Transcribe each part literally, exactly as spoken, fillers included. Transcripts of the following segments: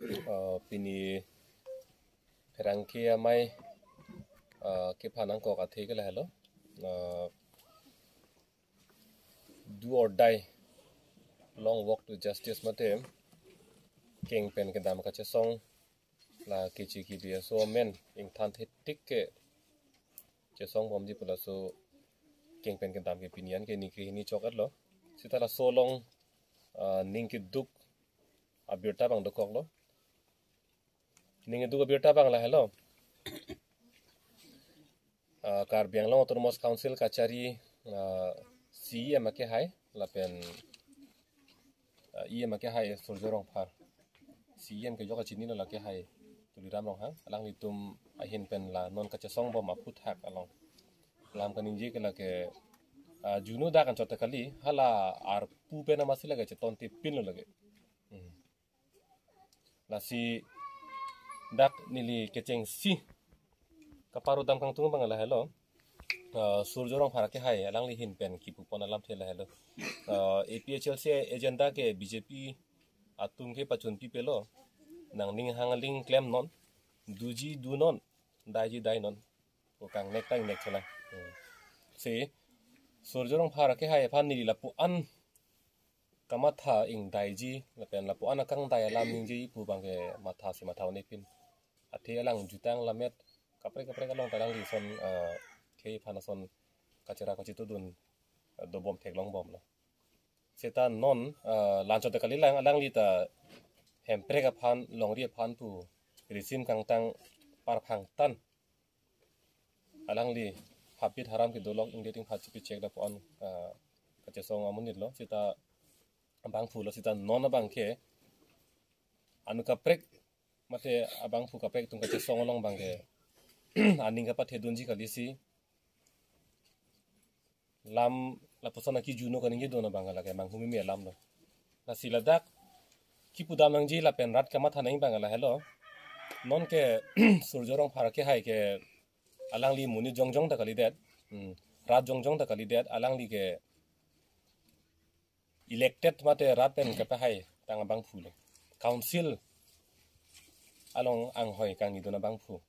Uh, pini pherangke amei, uh, kephan nangkok athe ke lahelo. Uh, do or die, long walk to justice mate, keng pen kedam kachesong, la kechi kibi aso amen ingthan thetik ke chesong bomji pu laso keng pen kedam ke pini an ke ningkrehini chok-etlo. Sita laso along, ah, ning keduk abirta abang dokoklo. Ning keduk abirta abang lahelo. Ah, Karbi Anglong Autonomous Council kachari, ah, C E M akehai lapen, ah, E M akehai Surjya Rongphar. C E M ke jok kachinilo, la akehai Tuliram Ronghang. Alanglitum ahin pen la non kachesong bom aphuthak along lam kaningje ke lake, ah, juno dak anchot kali, hala arpu pen amatsi lake cheton tipinlo lake. Hmm. Lasi dak neli kechengsi kaparudam kangtung abang lahelo. Ah, Surjya Rongphar akehai alangli ahin pen kipupon alamthe lahelo. Ah, A P H L C agenda ke B J P atum ke pachunpi pelo. Nangning hang aling klemnon, doji donon, daiji dainon. Ko kangnek ta ingnek chela. Hmm. Si Surjya Rongphar akehai aphan neli lapu-an kamatha ingdaiji, lapen lapu-an akangdai alam ningjeji pu abang ke matha si matha un-epin. Athe alang jutang lamet kaprek kaprek along ta alangli ason, eh, khei aphan ason kachera kachitudun, eh, dobom theklong bomlo. Seta non, eh, la anchot kali lang, alangli ta Hemprek aphan, longri aphan pu risim kangtang parphang tan alangli habit haram kedo lok ingdet ingphat chipi chek lapu-an, ah, kachesong amonitlo, sita abangphulo, sita non abang ke anu kaprek mate abangphu kaprek atum kachesong along abang ke aning kapathedunji kali si lam lapuson aki juno kaningje dun abang lake manghumeme alamlo. Lasi ladak kipudam nangji lapen rat kamatha nangji abang lahelo. Non ke Surjya Rongphar akehai ke alangli monit jongjong ta kalidet. Hmm. Rat jongjong ta kalidet, alangli ke elected mate rat pen kepahai tang abangphulo. Council along anghoi kangnidun abangphu.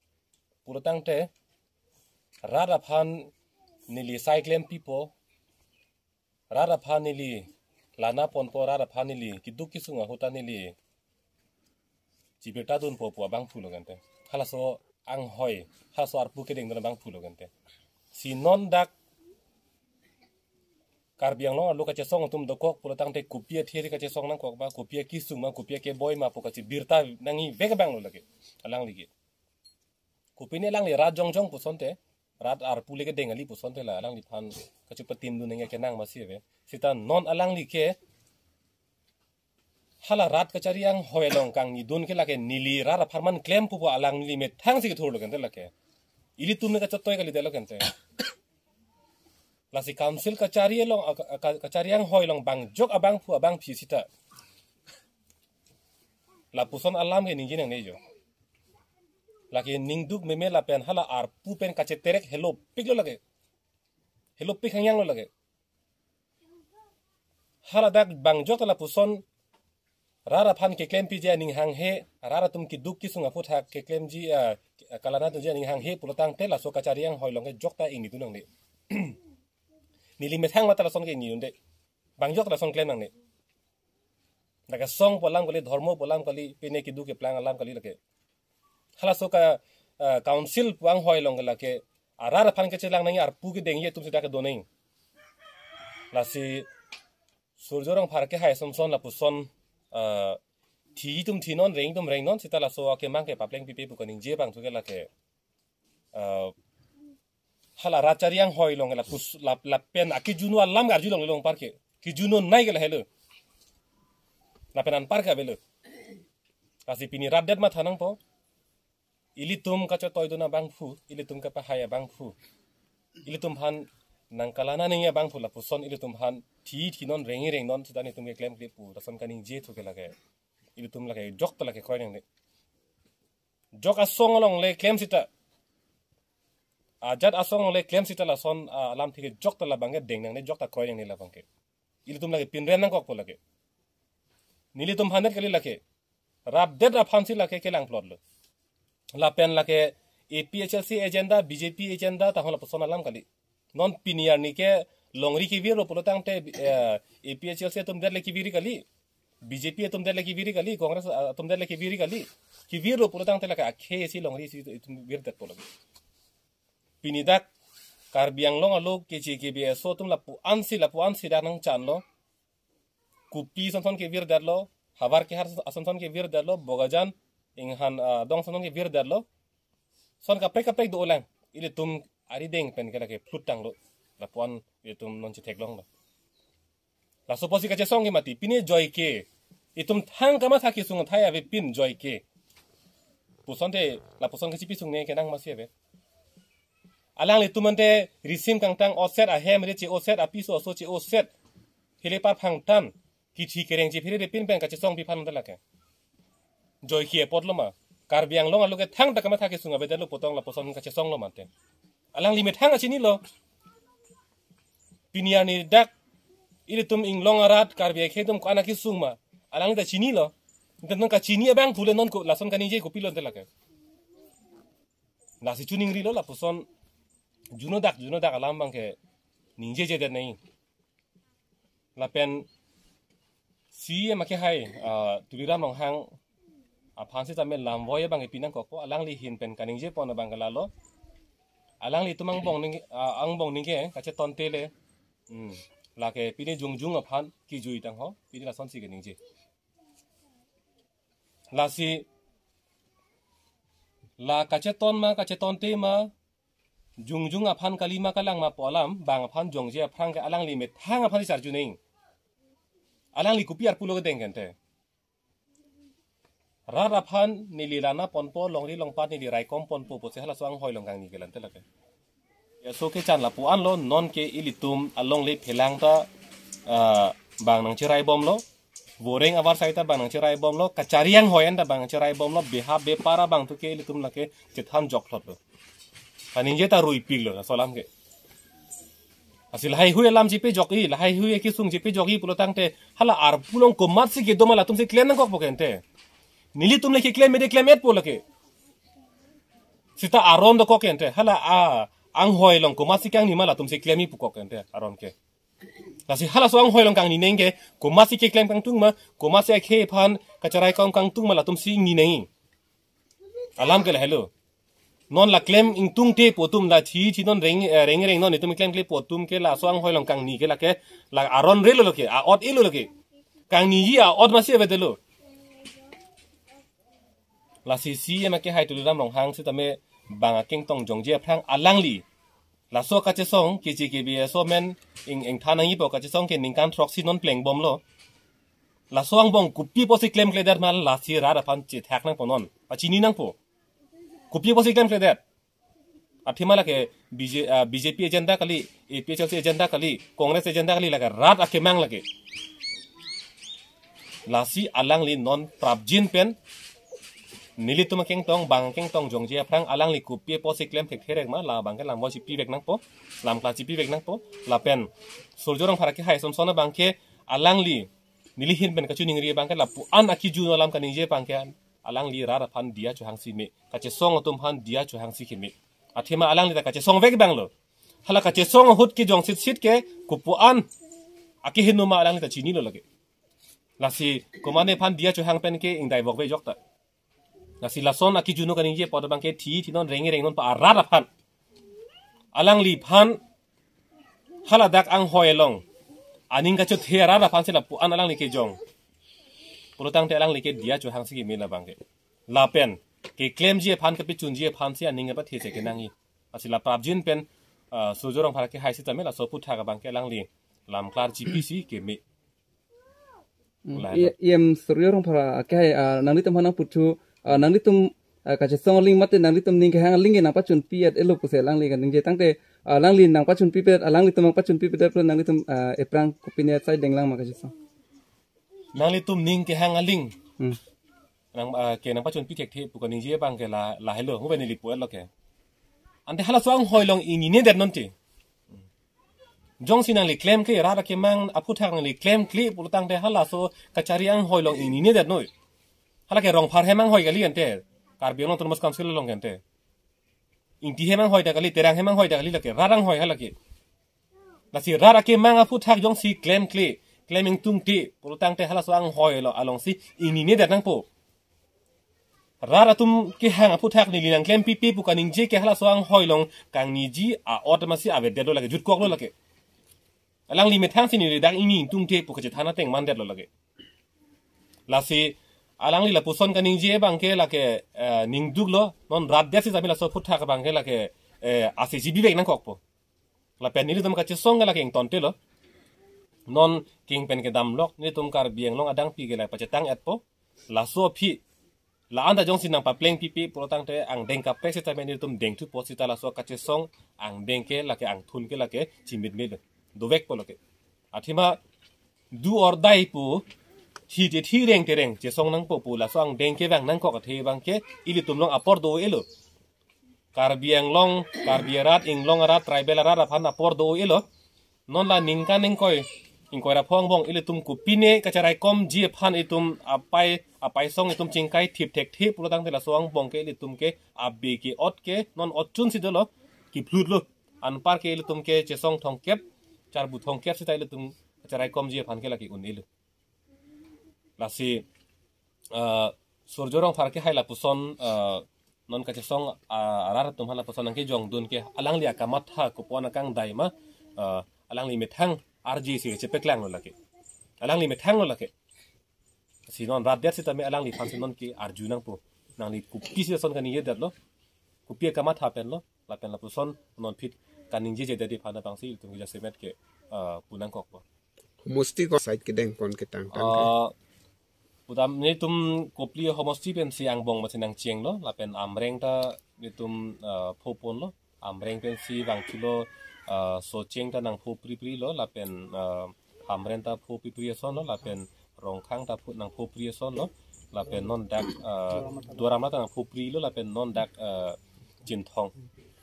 Pulotangte rat aphan neli sai klempipo, rat aphan neli lana ponpo, rat aphan neli keduk kesung ahut ta neli chibirta dunpo pu abangphulo kente. Halaso anghoi, halaso arpu kedengdun abangphulo kente. Si non dak Karbi Anglong arlo kachesong atum dokok pulotangte kopi athe kachesong nangkok ma, kopi akesung ma, kopi akeboi ma pu kachibirta nangji vek abanglo lake alangli ke. Kopine alangli rat jongjong pusonte, rat arpu le kedeng kali pusonte la alangliphan kachipatimdun nangji akenang masi ave. Sita non alangli ke hala rat kachari anghoi along kangnidun ke lake neli rat apharman klempo pu alangli methang si kethurlo kente lake. Ilitum ne kachetoi kalidetlo kente. Lasi council kachari along, a, ka, ka, kachari anghoi along bangjok abangphu abangphi sita lapuson alam ke ningje nangne jo. Lake ningduk meme lapen hala arpu pen kacheterek helopiklo lake. Helopik hangyanglo lake. Hala dak bangjok ta lapuson rat aphan keklempiji aning hanghe, rat atum keduk kesung aphuthak keklemji, ah, kalana tunji aning hanghe pulotangte laso kachari anghoi along ke jokta ingnidun nangne. Neli methang mata lason ke ingnidunde. Bangjok lason klem nangne. Dak asong pu alam kali, dhormo pu alam kali, pine keduk keplang alam kali lake. Halaso ka, ah, council pu anghoi along ke lake, ah, rat aphan kechelang nangji arpu kedengji atum sita kedo nangji. Lasi Surjya Rongphar akehai asonson lapuson, ah, thi atum thinon, reng atum rengnon, sita laso akemang ke papleng pipe pu kaningje abang thu ke lake. Ah, hala rat chari anghoi along ke lapus, lap, lapen akejuno alam ke arjulong long parke. Kejunonei ke lahelo. Lapen anpar ke avelo. Lasi pini rat det matha nangpo. Ilitum kachetoidun abangphu, ilitum kapahai abangphu. Ilitum aphan nangkalana nangji abangphu lapuson ilitum aphan thi thinon rengji rengnon sita nelitum keklemkle pu lason kaningje thu ke lake. Ilitum lake jokta lake kroi nangne. Jok asong along le klem sita. Ajat asong along le klem sita lason, ah, alamthe ke jokta labang ke deng nangne, jokta kroi nangne labang ke. Ilitum lake pinrem nangkokpo lake. Nelitum aphan det kali lake. Rapdet aphansi lake kelang plot lo. Lapen lake A P H L C agenda, B J P agenda tahon lapuson alam kali. Non pini arni ke longri kevirlo pulotangte, eh, A P H L C atum det le keviri kali. B J P atum det le keviri kali, Congress, ah, atum det le keviri kali. Kevirlo pulotangte lake akhei si longri si itum virdetpo lake. Pini dak Karbi Anglong alo keche kebe aso atum lapu-ansi, lapu-ansi dak nangchanlo. Kopi sonson kevirdetlo, havar kehar asonson kevirdetlo, Bokajan inghan, ah, adong sonson kevirdetlo. Son kaprek kaprek dolang. Ilitum arideng pen ke lake plut tanglo. Lapu-an ilitum non chetheklonglo. Laso apotsi kachesong ke mati. Pine joike. Itum thang kamatha kesung athai avepin joike. Pusonte, lapuson ke chipi sungne ke nang masi ave. Alanglitum ante risim kangtang oset, ahem re che-oset, apiso aso che-oset. Hele parphang tan. Kithi kereng chephere de pin pen kachesong pi aphan ante lake. Joike apotlo ma. Karbi Anglong alo ke thangta kamatha kesung avedetlo putong lapuson kachesonglo mate. Alangli methang achinilo. Pini arni dak ilitum inglong arat Karbi akhei atum ko-an akesung ma. Alangli ta chinilo. Ante non kachini abang pule non ko lason kaningje kopilo ante lake. Lasi chuningrilo lapuson juno dak, juno dak alam abang ke ningjejedet nai. Lapen C E M akehai, ah, Tuliram Ronghang aphan sitame lamvoi abang ipi nangkokpo, alangli ahin pen kaningje pon abang ke lalo. Alanglitum angbong ning, ah, angbong ningke kachetonte le. Hmm. Lake pine jongjung aphan kejui tangho, pine lasonsi keningje. Lasi la kacheton ma, kachetonte ma, jongjung aphan kali ma kalang ma pu alam, bang aphan jongje aphrang ke alangli methang aphan si charju neng. Alangli kopi arpulo kedeng ke ante. Rat aphan neli lana ponpo, longri longpat neli raikom ponpo, pusi halaso anghoi along kangni ke la ante lake. Ya so kechan lapu-anlo, non ke ilitum alongle phelang ta, ah, bang nangcheraibomlo. Voreng avarsai ta bang nangcheraibomlo. Kachari anghoi an ta bang nangcheraibomlo. Beha bepara abang tu ke ilitum lake chethan jokthotlo. Kaningje ta ruipiklo, laso alam ke. Lasi lahai hui alam chepejok-i, lahai hui akesung chepejok-i pulotangte, hala arpu along komatsi kedo ma latumsi klem nangkokpo ke ante. Nelitum le keklem mede klem-etpo lake. Seta aron dokok ke ante, hala a, anghoi along komatsi kangni ma latumsi klem-i pukok ke ante, aron ke. Lasi halaso anghoi along kangni neng ke, komatsi keklem kangtung ma, komatsi akhei aphan kacherai kong kangtung ma latumsi ni neng. Alam ke lahelo. Non la klem ingtungte pu atum, la thi thi non reng, eh, reng reng non itum klemkle pu atum ke laso anghoi along kangni ke lake, la aron relo lake, a-ot elo lake. Kangniji a-ot masi avedetlo. Lasi C E M akehai Tuliram Ronghang sitame bang akengtong jongje aphrang alangli. Laso kachesong, keche kebe aso amen ing, ingthan nangjipo kachesong ke ningkan throksi non plengbomlo. Laso angbong kopi apotsi klemkledet ma lasi rat aphan chethak nangpo non. Pachini nangpo. Kopi apotsi klemkledet. Athema lake B J, ah, B J P agenda kali, A P H L C agenda kali, Congress agenda kali lake rat akemang lake. Lasi alangli non prapjin pen nelitum akengtong, bang akengtong jongje aphrang alangli kopi apotsi klem thekthe rek ma, labang ke lamvoi chepivek nangpo, lamklar chepivek nangpo, lapen Surjya Rongphar akehai sonson abang ke alangli neli ahin pen kachiningri abang ke lapu-an akiju no alam kaningje abang ke alangli rat aphan diya chohangsi me, kachesong atum aphan diya chohangsi keme. Athema alangli ta kachesongvek abanglo. Hala kachesong ahut ke jongsit sit ke kopu-an akehingno ma alangli ta chinilo lake. Lasi komatne aphan diya chohang pen ke ingdai vokve jokta. Lasi lason akiju no kaningje apot abang ke thi thi non reng reng non pa arat aphan. Alangliphan haladak anghoi along aning kachothe arat aphansi lapu-an alangli kejong. Pulotangte alangli ke diya chohangsi keme labang ke. Lapen keklemji aphan kapechunji aphansi aning kapathe si kenangji. Lasi la prapjin pen, ah, Surjya Rongphar akehai sitame laso aphuthak abang ke alangli lamklar chepisi keme. Hmm, Lahai i-, lo. I M Surjya Rongphar akehai, ah, nanglitum aphan nangputhu, ah, nanglitum, ah, kachesong aling mate nanglitum ning kehang aling ke nangpachunpi-et-etlo pusi alangli kaningje tangte, ah, alangli nangpachunpipe, alanglitum nangpachunpipe-etlo nanglitum, ah, ephrang kopine asai denglang ma kachesong. Nanglitum ning kehang aling. Hmm. Nang, ah, ke nangpachunpi thekthe pu kaningje abang ke la, lahelo, hube neli pu-etlo ke. Ante halaso anghoi along ingnine det non te. Jongsi nangli klemkle, rat akemang aphuthak nangli klemkle pulotangte halaso kachari anghoi along ingnine det noi. Halake Rongphar hem anghoi kali ante. Karbi Anglong Autonomous Council along ke ante. Ingti hem anghoi ta kali, Terang hem anghoi ta kali lake. Rat anghoi halake. Lasi rat akemang aphuthak jongsi klemkle, klem ingtungte, pulotangte halaso anghoi lo alongsi ingninedet nangpo. Rat atum kehang aphuthak neli nangklem pipe pu kaningje ke halaso anghoi along kangniji a-ot amatsi avedetlo lake, jutkoklo lake. Alangli methangsi neli dak ingni ingtungte pu kachethan ateng mandetlo lake. Lasi alangli lapuson kaningje abangke lake, eh, ningduklo, non rat det sitame laso aphuthak abangke lake, eh, ase jibivek nangkokpo. Lapen nelitum kachesong ke lake ingtontelo. Non king pen kedam lok, nelitum Karbi Anglong adangpi ke lake pachetang-etpo. Laso aphi, la-anta jongsi nangpapleng pipe pulotangte angdeng kaprek sitame nelitum dengthupo seta laso kachesong angdeng ke lake angthun ke lake chimitmit dovekpo lake. Athema do or die pu, thi te thi, reng te reng chesong nangpo pu laso angdeng kevang nangkok athe abangke ilitum along apor do-elo. Karbi Anglong, Karbi arat, Inglong arat, tribal arat aphan apor do-elo. Non la ningkan ingkoi, ingkoi ra pho angbong ilitum kopine kacharaikomji aphan itum apai, apaisong itum chingkai thip thekthe pulotangte laso angbong ke ilitum ke abe ke-ot ke non ot chunsi dolo, kiphlut lo. Anpar ke ilitum ke chesong thomkep, charbu thomkep seta ilitum kacharaikomji aphan ke lake un-elo. Lasi, eh, Surjo Rongphar ke hai lapuson, eh, non kachesong, ah, arat atum ha lapuson nangkejongdun ke alangli akamatha kopi-an akangdai ma, eh, alangli methang arjisi chepaklanglo lake. Alangli methanglo lake. Si non rat det sitame alangliphansi non ke-arju nangpo. Nangli kopisi ason kaningjedetlo. Kopi akamatha penlo. Lapen lapuson non aphi kaningjejedet aphan abangsi ilitum ke jasemet ke, eh, pu nangkokpo. Homosti ko side kedengpon ketangtang ke. Ah, pudam nelitum Kopili homosti pensi angbong amatsi nangchenglo, lapen Amreng ta nelitum, ah, phoponlo. Amreng pensi vangthulo, ah, Socheng ta nangpho priprilo, lapen, ah, Hamren ta pho pripri asonlo, lapen Rongkhang ta pho, nangpho pri asonlo, lapen non dak, ah, Duaramla ta nangpho prilo, lapen non dak, ah, Chinthong.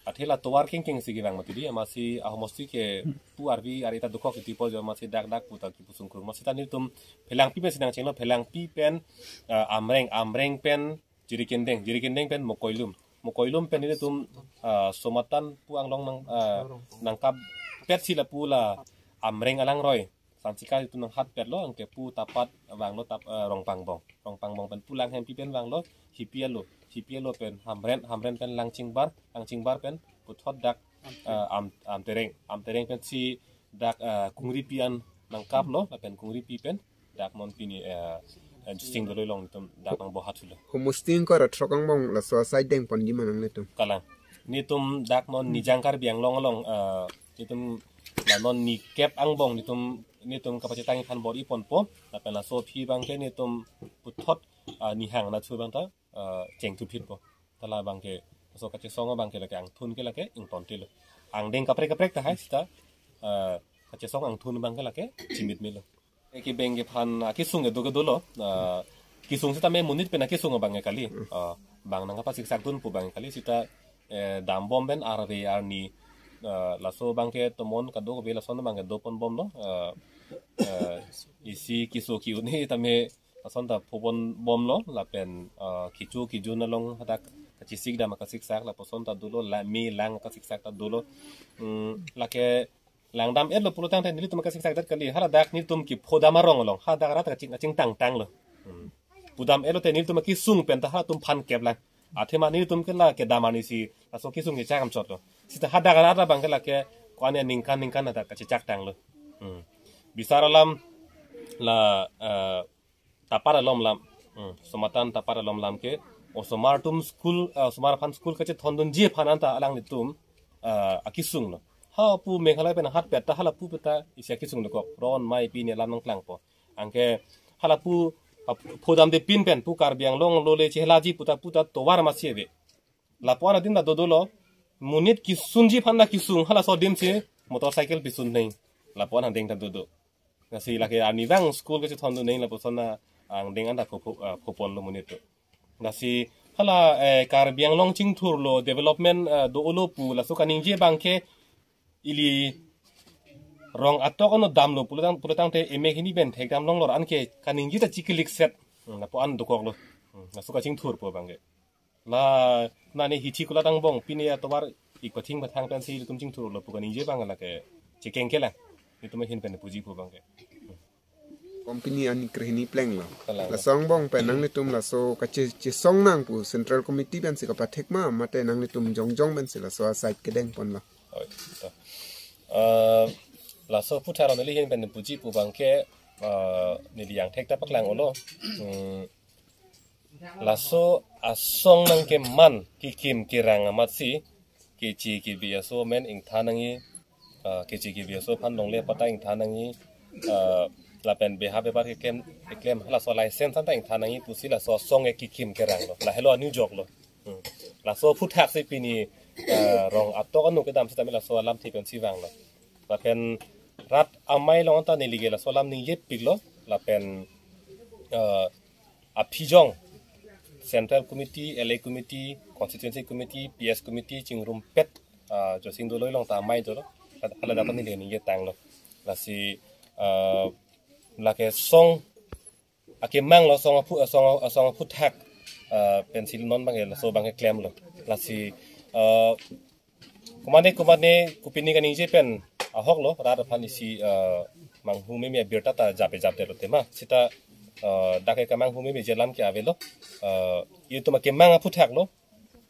Athe la tovar kengkeng si kevang mati di, amatsi ahomosti ke pu arvi ari ta dokok iti po jo amatsi dak dak pu ta kipusung krung. Amatsi ta nelitum Phelangpi pensi nangchenglo, Phelangpi pen, eh, Amreng, Amreng pen Jirikindeng, Jirikindeng pen Mokoilum. Mokoilum pen nelitum, eh, Somatan pu anglong nang, eh, nangkapet si lapu la Amreng alangroi. Sanchika itum nanghatpetlo, anke pu tapat vanglo tap, eh, Rongpangbong. Rongpangbong pen pu Langhempi pen vanglo, Hipi alo. Hipi alo pen Hamren, Hamren pen Langchingbar, Langchingbar pen puthot dak, eh, Am, Amtereng. Amtereng pensi dak, eh, Kungripi an nangkaplo, lapen Kungripi pen dak non pini, eh, eh, Singdoloi along itum dak nangbohathulo. Homosti ingkoi ra throk angbong laso asai dengponji ma nanglitum? Kalang. Nelitum dak non Nijang Karbi Anglong along, eh, nelitum la non nikep angbong nelitum, nelitum kapachetang iphan bor-iponpo, lapen laso aphi abangke nelitum puthot, ah, nihang nathu abang ta, ah, chengthuphitpo. Ta labangke, laso kachesong abangke lake angthun ke lake ingtontelo. Angdeng kaprek kaprek tahai seta, ah, kachesong angthun abangke lake chimitmelo. Eki beng kephan, ah, kesung kedo kedo lo, ah, kesung sitame monit pen akesung abangke kali. Ah, bang nangkapasiksakdunpo abangke kali seta, eh, dambom pen arve arni, eh, laso abangke tomon kadokave lason abangke doponbomlo, eh, eh, isi keso ke-un-e tame lason ta phoponbomlo, lapen, eh, kecho kejun along hadak kachesik dam akasiksak lapuson ta dolo, la me lang akasiksak ta dolo. Hmm, lake langdam-etlo pulotangte nelitum akasiksak det kali, haladak nelitum kephodam arong along, hadak arat kaching, kachingtangtanglo. Hmm. Pudam-etlote nelitum akesung pen ta halatum aphan keplang. Athema nelitum ke la kedam arnisi laso kesung kechak amchotlo. Seta hadak arat abangke lake ko-an ningkan ningkan hadak kachechaktanglo. Hmm. Bisar alam la, eh, Tapar alom lam. Hmm. Somatan Tapar alom lam ke osomar atum school, eh, osomar aphan school kachethondunji aphan anta alanglitum, eh, akesunglo. Ha pu Meghalaya pen hatpet ta hala pu peta isi akesung dokok. Ron mai pini alam nangklangpo. Anke hala pu, ah, phodamde pin pen pu Karbi Anglong lole chehelaji puta puta tovar amatsi ave. Lapu-an adim ta dodolo, monit kesunji aphan ta kesung halaso adim si motorcycle pesun neng. Lapu-an adeng ta dodo. Lasi lake arnivang school kachethondun neng lapuson ta angdeng anta pho, pho, ah, phoponlo monit atum. Lasi hala, eh, Karbi Anglong chingthurlo development, eh, do-olo pu laso kaningje abangke ili rong atok ano damlo pulotang, pulotangte emek hini pen thekdam longlor anke kaningje ta chikilikset. Hmm, lapu-an dokoklo. Hmm, laso kachingthur pu abangke. La nani hithi kulat angbong pine atovar ik pathing pathang pensi ilitum chingthurlo pu kaningje abang lake chekeng kelang. Ilitum ahin pen puji pu abangke. Company ani krehini plenglo. Kalang. Laso angbong pen nanglitum laso kache chesong nang pu Central Committee pensi kapathek ma mate nanglitum jongjong pensi laso aside kedeng ponlo. Oi, to. Eh, laso aphuthak neli ahin pen puji pu abangke, eh, neli angthek ta paklang-olo. Hmm, laso asong nangkeman kekim kerang amatsi kechi kebi aso amen ingthan nangji, ah, kechi kebi aso aphan longle apata ingthan nangji, ah, lapen beha bepar keklem, keklem laso license anta ingthan nangji pusi laso asong ke kekim keranglo. Lahelo anujoklo. Hmm. Laso aphuthak si pini, ah, rong atok anu kedam sitame laso alamthe pensi vanglo. Lapen rat amei along anta neli ke laso alam ningjepiklo. Lapen, ah, aphijong Central Committee, L A Committee, Constituency Committee, P S Committee chingrumpet, ah, Josing Doloi along ta amei dolo. Hala, hala dapat neli ningjetanglo. Lasi, ah, lake song akemanglo, song aphu, song, song aphuthak, ah, pensi non abangke laso abangke klemlo. Lasi, ah, komatne komatne kopine kaningje pen ahoklo, rat aphan isi, eh, manghu meme abirta ta jape japdetlo tema. Sita, eh, dak ke kamanghu memeji alam ke avelo. Eh, itum akemang aphuthaklo.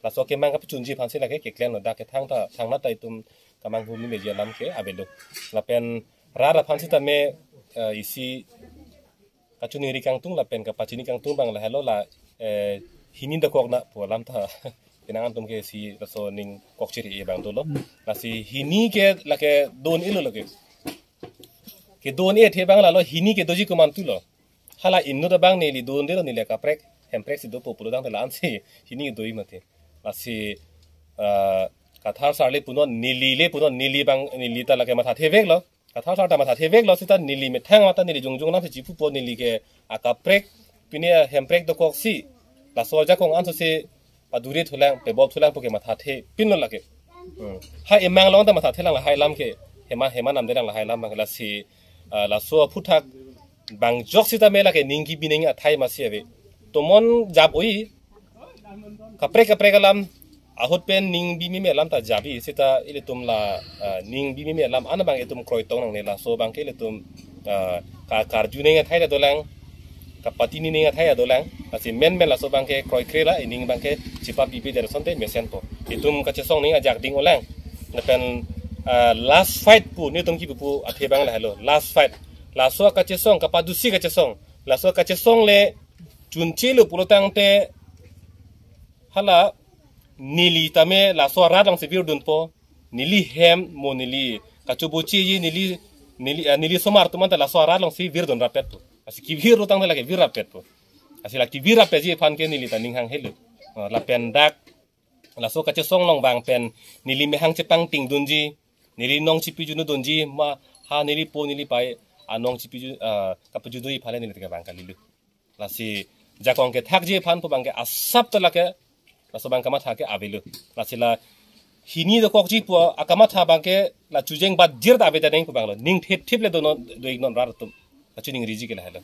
Laso akemang kapachunji aphansi lake keklemlo. Dak ke thangta, thangnat ta itum kamanghu memeji alam ke avelo. Lapen rat aphan sitame, eh, isi kachiningri kangtung lapen kapachini kangtung abang lahelo la, eh, hini dokok na pu alam ta. Penang atum ke isi laso ning kokchiri abang dolo. Lasi hini ke lake don-elo lake. Kedon-ethe abang lalo hini ke doji komantulo. Hala inut abang neli don-elo, neli kaprek, hemprek si dopo pulo tangte la-ansi hini ke doji mati. Lasi, ah, Kathar sar le punon, neli le punon, neli abang, neli ta lake mathatheveklo. Kathar sar ta mathatheveklo sita neli methang mata neli jongjong namsi chipupo, neli ke akaprek pine hemprek dokoksi laso ajakong ansose paduri thulang, pebol thulang pu ke mathathepinlo lake. Hmm. Ha emang along ta mathathelang lahai alam ke, hema, hema namdelang lahai alam abang lasi, ah, laso aphuthak bangjok sitame lake ning kebi nangji athai masi ave. Tomon jap oi, kaprek kaprek alam ahut pen ning bi meme alam ta jabi sita ilitum la, ah, ning bi meme alam an abang itum kroitong nangne, laso abangke ilitum, ah, ka karju nangji athai ta dolang, kapachini nangji athai ta dolang. Lasi menmen laso abangke kroikre la, ining abangke chipapipe der asonte mesenpo. Itum kachesong nangji ajak ding-olang. Lapen, ah, last fight pu netum kipu pu athe abang lahelo. Last fight. Laso kachesong, kapadusi kachesong. Laso kachesong le chunchelo pulo tangte hala neli tame laso arat alongsi virdunpo, neli hem mo neli kachobochiji, neli, neli, ah, neli somar atum anta laso arat alongsi virdun rapetpo. Lasi kevir lo tangte lake vir rapetpo. Lasi la kevir rapetji aphan ke neli ta ning hanghelo. Ah, lapen dak laso kachesong along abang pen neli mehang chepangtingdunji, neli nong chipijunodunji, ma ha neli po neli pai anong chipiju, ah, kapijunji aphan le neli ta kevang kalilo. Lasi jakong kethakji aphan pu abangke asap ta lake laso abang kamatha ke avelo. Lasi la hini dokokji pu akamatha abangke la chujeng bat jir ta ave ta neng pu abanglo. Ning thip thip le donon, do-iknon rat atum. Kachiningriji ke lahelo.